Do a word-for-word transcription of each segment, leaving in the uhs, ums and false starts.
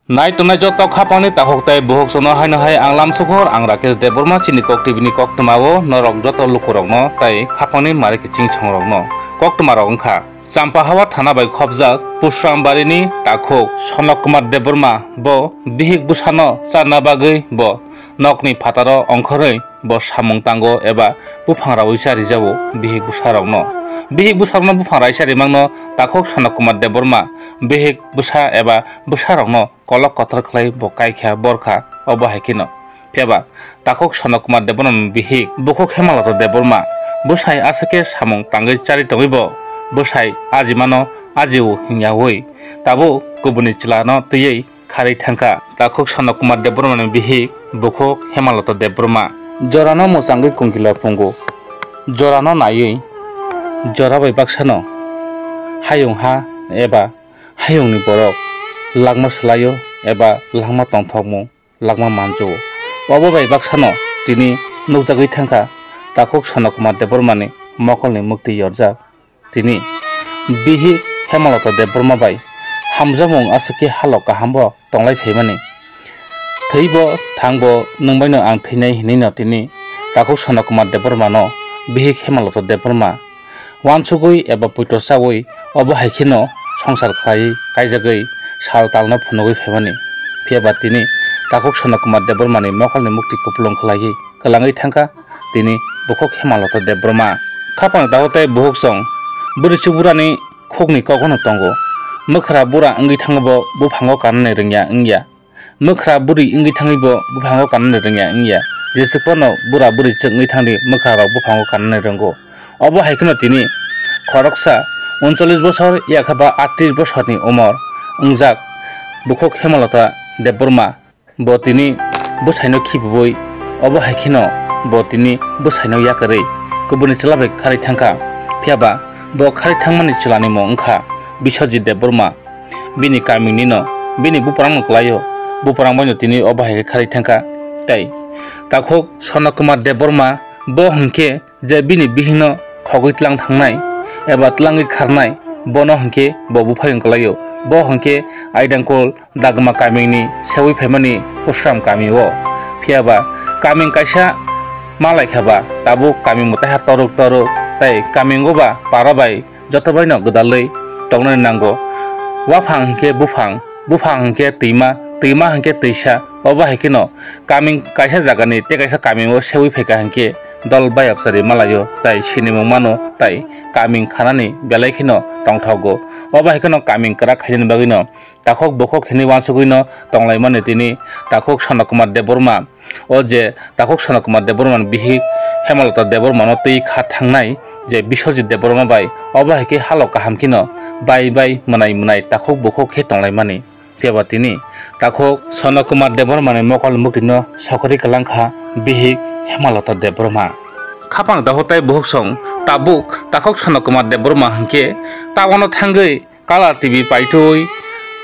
Nai tongnai joto khapangni takhuk tei bukhuk chwngno haino hai ang Lamsukhor, ang Rakesh Debbarma, chini Kok T V ni koktwmao norok joto lukurokno tei khapangni mari kiching songrokno koktwmarok wngkha. Champahawa thana bai khopjak Pushrambarini takhuk Sonok Kumar Debbarma bo bihik bwsano charna bagwi bo nokni phataro ongkhorwi bo samung tango eba buphang rawi charijao bihik bwsarokno. Bihik bwsarokno buphang rai charimangno takhuk Sonok Kumar Debbarma bihik bwsa eba bwsarokno kolok kotor khlai bo kaikha borkha, obo hai kheno. Phiya ba takhuk Sonok Kumar Debbarma bihik bukhuk Hemalata Debbarma bwsai aswk khe samung tangwi chari tongwi bo bwsai ajimano ajio hingyaui tabuk kubuni chwlano twiwi kharwi thangkha. Takhuk Sonok Kumar Debbarmani bihik bukhuk Hemalata Debbarma jorano mwchangwi kungkila pungo, jorano naiwi jora bai baksano hayung ha eba hayungni borok langma swlaio eba langma tongthokmung langma manjo. Obo bai baksano tini nukjagwi thangkha takhuk Sonok Kumar Debbarmani mokolni mukti yorjak. Tini bihik Hemalata Debbarma bai hamjakmung aswk khe halo kahambo tonglai phaimani. Thwibo thangbo nwngbaino ang thwinai hinwino tini takhuk Sonok Kumar Debbarmano bihik Hemalata Debbarma wansugwi eba poito chaui obo hai kheno songsar khlaiwi kaijagwi sal talno phunugwi phaimani. Phiya ba tini takhuk Sonok Kumar Debbarmani mokolni mukti kupulung khlaiwi kwlangwi thangkha tini bukhuk Hemalata Debbarma. Khapang daho tei bukhuk chwng bwrwi chuburani khukni kogono tongo. Mwkhra bura wngwi thangwi bo buphango kanani rwngya wngya. Mwkhra bwrwi wngwi thangwi bo buphango kanani rwngya wngya. Jesuk phano bura bwrwi chwk wngwi thangdi mwkhra rok buphango kanani rwngo. Obo hai kheno tini khoroksa uncholish bosor yakha ba attrish bosorni umor wngjak bukhuk Hemalata Debbarma. Bo tini bwsaino khibiui, obo hai kheno bo tini bwsaino yakarwi kubuni chwla bai kharwi thangkha. Phiya ba bo kharwi thangmani chwlani mung wngkha Biswajit Debbarma. Bini kamingni no, bini buprang no kwlaio, buprang bai no tini obo hai khe kharwi thangkha. Tei takhuk Sonok Kumar Debbarma bo hwnkhe je bini bihikno khogwi tlang thangnai eba tlangwi kharnai, bono hwnkhe bo buphai wng kwlaio. Bo hwnkhe Aidangkul Dagma kamingni seui phaimani Pushram kamio. Phiya ba kaming kaisa ma laikha ba tabuk kaming mwtaiha toruk toruk tei kamingo ba para bai joto baino gwdalwi tongnani nango. Waphang hwnkhe buphang, buphang hwnkhe twima, twima hwnkhe twisa, obo hai kheno kaming kaisa jagani tei kaisa kamingo seui phaikha hwnkhe dol bayapchari malaio tei sinimung mano tei kaming khanani belai kheno tongthogo. Obo hai kheno kaming kwrak khainani bagwino takhuk bukhuk hinwi wansugwino tonglaimani tini takhuk Sonok Kumar Debbarma. O je takhuk Sonok Kumar Debbarmani bihik Hemalata Debbarmano twi kha thangnai je Biswajit Debbarma bai, obo hai khe halo kaham kheno bai bai mwnai mwnai takhuk bukhuk khe tonglaimani. Phiya ba tini takhuk Sonok Kumar Debbarmani mokol muktino sokori kwlangkha bihik Hemalata Debbarma. Khapang daho tei bukhuk song tabuk takhuk Sonok Kumar Debbarma hwnkhe tabukno thangwi Color T V paitwi,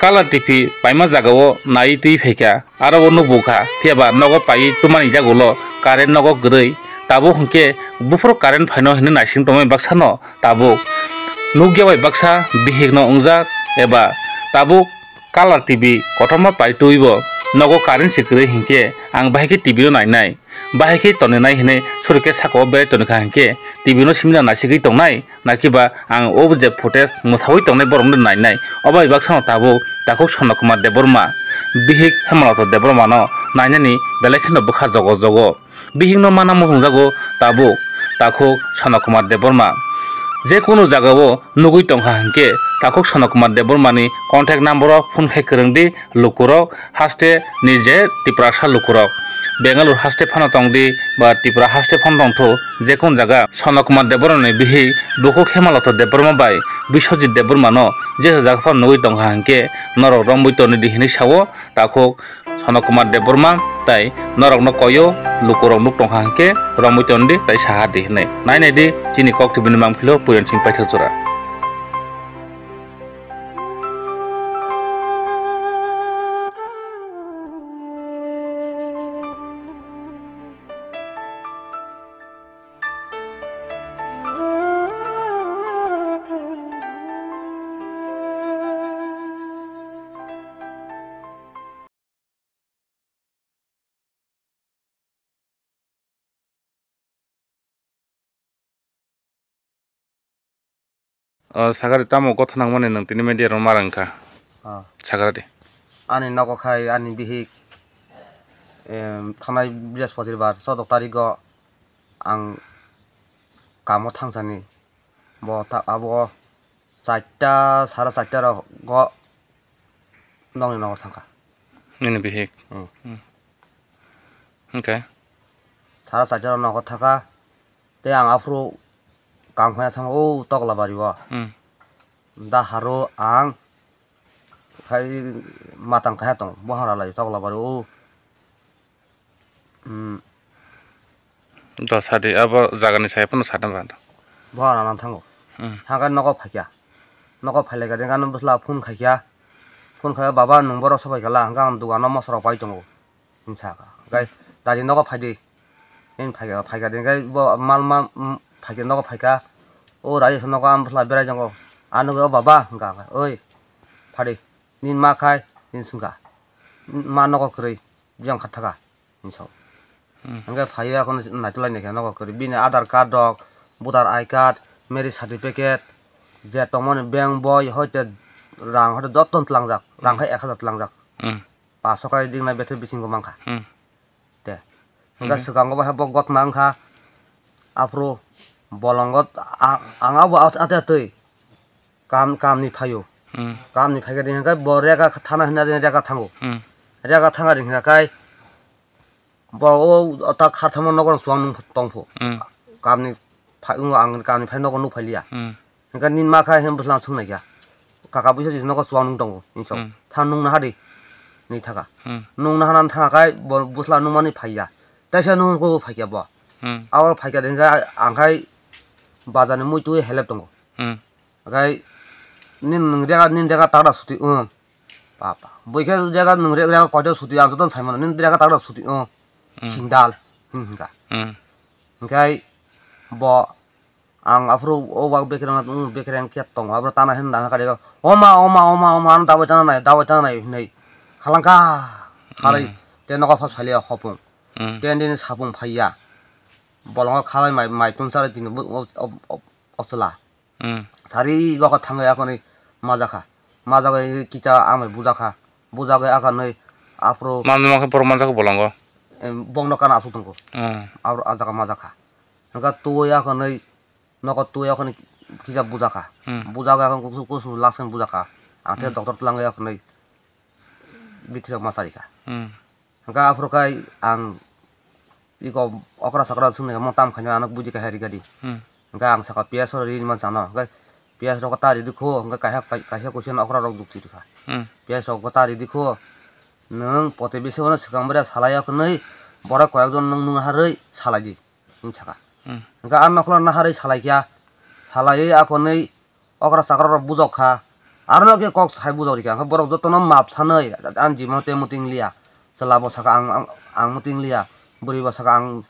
Color T V paima jagao naiwi twi phaikha, aro o nukbukha, phiya ba nogo paiwi twmani yagulo current nogo kwrwi. Tabuk hwnkhe buphuru current phaino hinwi naising tongmani baksano tabuk nukya bai baksa bihikno wngjak eba tabuk Color T V kotorma paitwibo nogo current se kwrwi hinkhe ang bahai khe T V no nainai. Bahai khe toninai hinwi suri khe sakao berai tonikha hinkhe T V no simina naisigwi tongnai, nakiba ang o je footage mwsaui tongnai borokno nainai. Obo bai baksano tabuk takhuk Sonok Kumar Debbarma bihik Hemalata Debbarmano nainani belai kheno bwkha jogo jogo. Bihikno mana muchungjago tabuk takhuk Sonok Kumar Debbarma. Je kunu jagao nugwi tongkha hinkhe takhuk Sonok Kumar Debbarmani contact number o phone khai kwrwngdi lukurok haste ni je Tiprasa lukurok, Bengaluru haste phano tongdi ba Tipra haste phano tongthu, jekun jaga Sonok Kumar Debbarmani bihik bukhuk Hemalata Debbarma bai Biswajit Debbarmano jesa jaga phano nugwi tongkha hinkhe norok romwi tonidi hinwi sao takhuk Sonok Kumar Debbarma tai norokno koyo lukurok nuk tongkha hinkhe romwi tondi tai saha di hinwi. Nainai di chini Kok T V ni mangphilo Puyan Singh Paithak jora. O, sagari tamo gotho nangmani nwng tini media rok ma rwngkha? Ah. Sagari. Ani nogo khai ani bihik, em, thanai Brihaspatibar chodok tarigo ang kamo thangsani. Bo ta-, abo charta, sara charta rogo nokni nogo thangkha. Nini bihik? Hmm. Hmm. Hwnkhe? Sara charta rogo nogo thangkha. Tei ang aphuru kam khaina thango, o Toklabari o. Hmm. Da haro ang khai matang kaiha tongo, bohara lai Toklabari o. Hmm. Do sadi, abo jagani sai phano sana ba. Bohara nang thango. Hmm. Hangkhe nogo phaikha. Nogo phailaikha, dengkha ano bwsla phone khaikha. Phone khaikha, "Baba, nwng borok sobai khala, hangkhe ang dogano moso rok pai tongo." Hinwi sakha. Hwnkhe, "Dadi nogo phaidi." Hini phaikha, phaikha de, hwnkhe bo mal ma, mm, phaikha, nogo phaikha. "O Rajesh nogo ang bwsla berai tongo." Ano hwnkhe, "O baba," hwnkha, "Oi, phadi. Nini ma khai," hini swngkha. "Ma nogo kwrwi, biyang kha thaka," hini sao. Hmm. Hwnkhe phaiwi akhorno naitulai naikha nogo kwrwi. Bini Aadhaar card rok, voter I card, marriage certificate, je tongmani bank boi, hoite rang hoite joto twlangjak. Rang Hmm. khai ek hajar twlangjak. Hmm. Paso kai dingna bethe bisingo mankha. Hmm. Te. Hmm. Hwnkhe swkango bo hai bo gotna wngkha. Aphuru bolongo a-, ang abo at-, ate atwi kam, kamni phaio. Hmm. Kamni phaikhe ring khe bo rega thana hinna ring rega thango. Hmm. Rega thanga ring khe bo o ta kharthamo nogo swang nung tongphu. Hmm. Kamni phai-, wng ang kamni phai nogo nuk phailiya. Hmm. Hwnkhe nini ma kha hwn bwsla swngnaikha. Kaka buisa jis nogo chuwang nung tongo, hinwi sao. Hmm. Tha nung naha di, hinwi thaka. Hmm. Nung naha nang thangkha khai bo bwsla nungmani phaiya. Teisa nung bo phaikha bo. Hmm. Abo phaikha de hwnkhe ang khai bazarni muitu helep tongo. Hmm. Khai nini nwng rega, nini rega takra suti wng. Papa. Bui khe rega nwng re-, rega koito suti ang jotono saimano. Nini rega takra suti wng. Hmm. Singdal. Hwn hwnkha. Hmm. Hwnkhe bo Ang aphuru o wak bekereng, um, bekereng khe tongo, aphuru tana hwn dana kari, "Oma, oma, oma, oma, ano dabai tana nai, dabai tana nai," hwnwi khalangkha. Kharwi Hmm. tei nogo phap saliya khopung. Hmm. Tei nini sapung phaiya. Bolongo khalai mai, mai tun sarai tini bo-, o, o, o, o chwla. Hmm. Sari waka thangwi akhorni majakha. Majagwi kisa amai bujakha. Bujagwi akhorni aphuru Mano mankhe borok manjakha bolongo. Em, bongno kana asuk tongkho. Hmm. Aphuru ah jaga majakha. Hwnkhe twi akhorni nogo twi akhorni kisa bujakha. Hmm. Bujagwi akhorni kusu, kusu laksani bujakha. Ang tei Hmm. doctor twlangwi akhorni bithi rok ma charikha. Hmm. Hwnkhe aphuru khai ang iko okra sakra swngnaikha mo tam khaina ano buji kaiha rikha di. Hmm. Hwnkhe ang sakha piyas rok rini mansa no. Hwnkhe piyas rok ta ridi kho, hwnkhe kaisa, kaisa kuchino okra rok jukti rikha. Hmm. Piyas rok ta ridi kho, nwng pote bisingno swkang bwrya salai ya hwnwi borok koyekjon nwng nung harwi salai di. Hwnwi sakha. Hmm. Hwnkhe ang nokhlano naharwi salaikha, salaiwi akhornwi okra chakra rok bujok kha, arono khe kok sai bujok rikha, hwnkhe borok jotono map sanwi ani jibon tei muti wngliya, chwla bo sakha ang, ang, ang muti wngliya, bwrwi bo sakha ang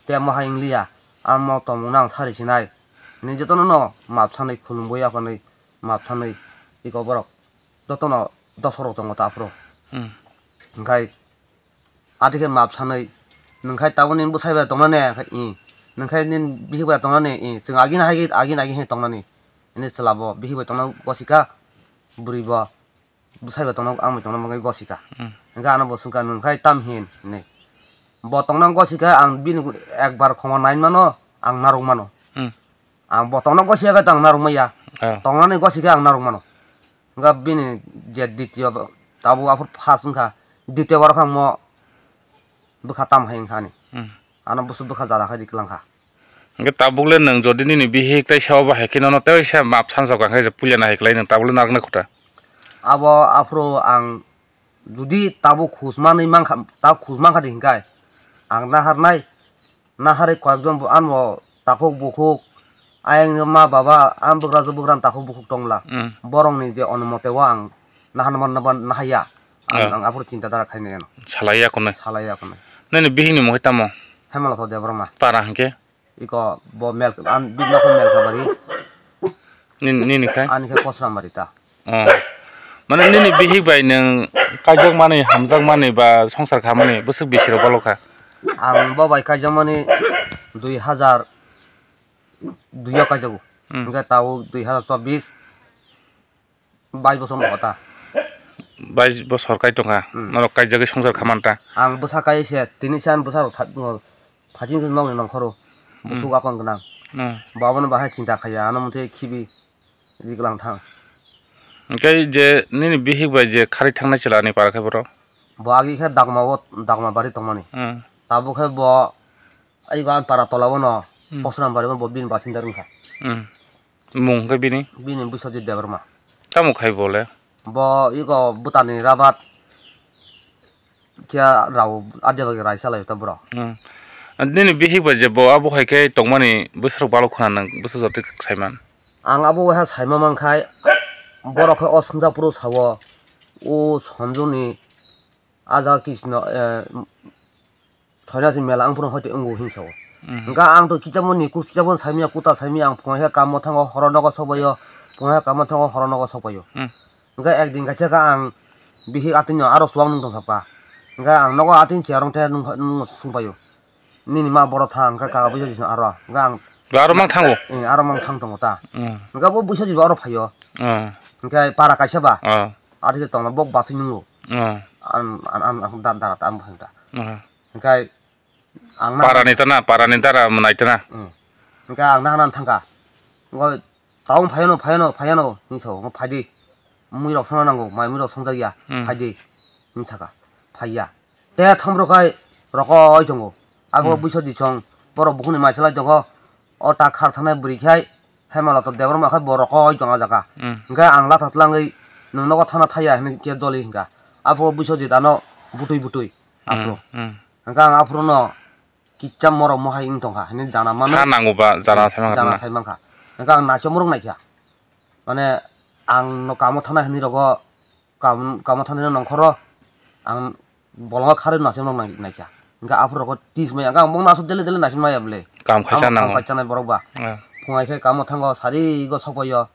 temo hai wngliya, amo tongmungno ang sari sinai hinwi jotono no map sanwi khulumwi akhornwi map sanwi iko borok jotono dosok rok tongo ta aphuru. Hmm. Hwnkhe Ati khe map sanwi, nwng khai tabukni bwsai bai tongnani? Hwnkhe i, nwng khai nini bihik bai tongnani? I, chwng agini hai khe, agini agini hai tongnani. Hwnwi chwla bo bihik bai tongna gosi kha, bwrwi bo bwsai bai tongna, ang bai tongna bagwi gosi kha. Hmm. Hwnkhe ano bo swngkha, "Nwng khai tam hin?" hinwi. Bo tongna gosi kha, ang bini ekbar khoma nai mano, ang narwk mano. Hmm. Ang bo tongna gosi ya khe tang narwk maya. Ah. Tongnani gosi khe ang narwk mano. Hwnkha bini je ditio tabuk aphuru first wngkha, ditio borok khe mo bwkha tam hai wngkha ani. Hmm. Ano busu bwkha jara khai di kwlangkha. Hwnkhe tabuk le nwng jodi nini bihik tei sabo bahai khe nono tei sa map sansa kha khe puila nahai kwlai nwng tabuk le narwknai khuta. Abo aphuru ang jodi tabuk khus manwi mankha, tabuk khus mankha di hwnkhe ang naharnai. Naharwi koyekjon bo ano takhuk bukhuk, ayang ma baba, ang bwkrajwk bwkrani takhuk bukhuk tongla. Hmm. Borokni je onumote o ang naharma nahaya. Ang, Ah. ang aphuru chinta dara khainai ano. Salai ya khwnwi. Salai ya khwnwi. Nini bihikni mung khe tamo? Hemlokho Debbarma. Para hwnkhe? Iko bo mel, ang bini nokho Melkabari. Nini, nini khai? Ani khe Kosramari ta. Oh. Mane nini bihik bai nwng kaijakmani, hamjakmani ba songsar khamani bwswk bisi rok balo kha? Ang bo bai kaijakmani dui hazar dui o kaijago. Hmm. Hwnkhe tabuk dui hazar chobbish, Bais bosor mo kota. Bais bosor kai tongkha. Hmm. Norok kaijagwi songsar khamanta. Ang bwsa kai se, tini se ang bwsa rok pha-, phating nokni nongkhoro. Hmm. Busuk akon gwnang. Hmm. Bo abono bahai chinta khaiya, ano mothe khibi riklang thang. Hwnkhe je nini bihik bai je khari thangnai chwla ni para khe borok? Bo agi khe Dagma o, Dagma bari tongmani. Hmm. Tabuk khe bo, ai ba para tola bono, Hmm. Posram bari bo bini basinda wngkha. Hmm. Mung hwnkhe bini? Bini Biswajit Debbarma. Tamo khai bo le? Bo ego bwtani rabat kya rao adya bagwi rai salai ta bro. Hmm. Nini bihik bai je bo abo hai khe tongmani bwswk balok khna nang bwswk jotwi saiman? Ang abo waiha saima mankhai borok khe o swngjak phuru sao o Sanjuni a jaga Krishna, eh, Thoinasi mela ang phuru hoite wngo hinwi sao. Hmm. Hwnkhe ang to kichamo ni kus kichamo saimya kuta saimya ang phungai khe kamo thango horo nogo sokbaio, phungai kamo thango horo nogo sokbaio. Hmm. Hwnkhe ekdin kaisa khe ang bihik atwino aro chuwak nung tong sapka. Hwnkhe ang nogo atwin chair rong the nung, nung sungpaio. Nini ma boro thang hwnkhe kaka bwsa jisung aro. Hwnkhe ang Ba aro mang thango? Eh, aro mang thang tongo ta. Hmm. Hwnkhe bo bwsa jibo aro phaio. Hmm. Hwnkhe para kaisa ba. Hmm. Atwise tongna bok basui nungo. Hmm. An, an, an, an, da, da, da, ang bwsai ta. Hmm. Hwnkhe ang na Parani tana, parani dara mwnai tana. Hmm. Hwnkhe ang nahana thangkha. Ngo taung phaiano, phaiano, phaiano, hinwi sao, ngo phaidi. Mui rok songna nango, mai mui rok songjak ya, Hmm. phaidi. Hinwi saka, phaiya. Te thamrok hai rokoi tongo. Abo Hmm. buiso di song, borok bukhuni mai chalai tongo. O ta khar thanai bwrwi khai, Hemalato Debbarma khai bo rokoi tongo o jaga. Hmm. Hwnkhe ang latha tlangwi nwng nogo thana thaya hinwi khe doli hwnkha. Abo buiso di dano butui butui. Hmm, Aphuru. Hmm. Hwnkhe ang aphuru no kicham morok mohai wng tongkha hinwi jana mano. Kha nango ba jana Hmm, sai mankha jana na. Sai mankha. Hwnkhe ang naisomorok naikha. Mane ang no kamo thana hinwi rogo kam, kamo thana hinwi nongkhoro ang bolongo kharwi naisomorok nai-, naikha. Hwnkhe aphuru rogo tis maya, hwnkhe ang bongno aswk dele dele naisomaya bwle. Kam khaisa Tamo nango. Kam khaisa nai borok ba. Ah. Phungai khe kamo thango sari go sopoyo.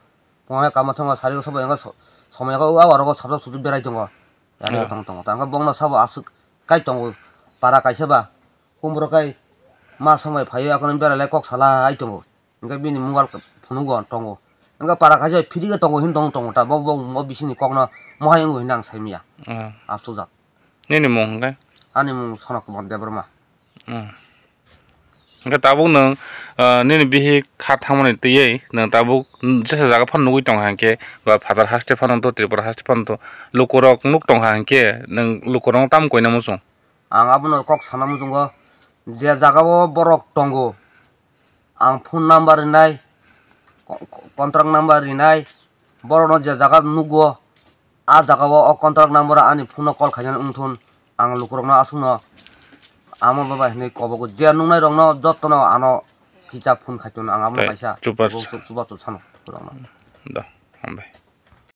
Phungai kamo thango sari go sopoyo, hwnkhe so-, somoya khe o rogo sabjak sujak berai tongo. Ani Ah. Tong tongo. Tangkhe bongno sabo aswk kai tongo. Para kaisa ba. Kumbro kai ma somoi phaio, akono bera lai kok sala ai tongo. Hwnkhe bini mobile phunugo tongo. Hwnkhe para kaisa phiri khe tongo hin tong tongo ta bo, bo, bo bisini kokno mohai wngo hinwi ang saimanya. Hmm. Aswkjak. Nini mung hwnkhe? Ani mung Sono Kumar Debbarma. Hmm. Hwnkhe tabuk nwng, ah, nini bihik kha thangmani twiwi nwng tabuk jesa jaga phano nugwi tongkha hwnkhe ba Phatar haste phano to, Tripura haste phano to, lukurok nuk tongkha hwnkhe nwng lukurokno tamo koina muchung? Ang abono kok sana muchungo, je jagao borok tongo, ang phone number rinai, ko-, ko-, contract number rinai, borokno je jaga nugo, a jagao o contract number ani phone-o call khainani wngthun, ang lukurokno aswkno ama baba hinwi kobogo, je nuknairokno jotono ano kisa phone khaitun, ang abono Tei kaisa chubar chubar chubar sano lukurokno. Da, hambai.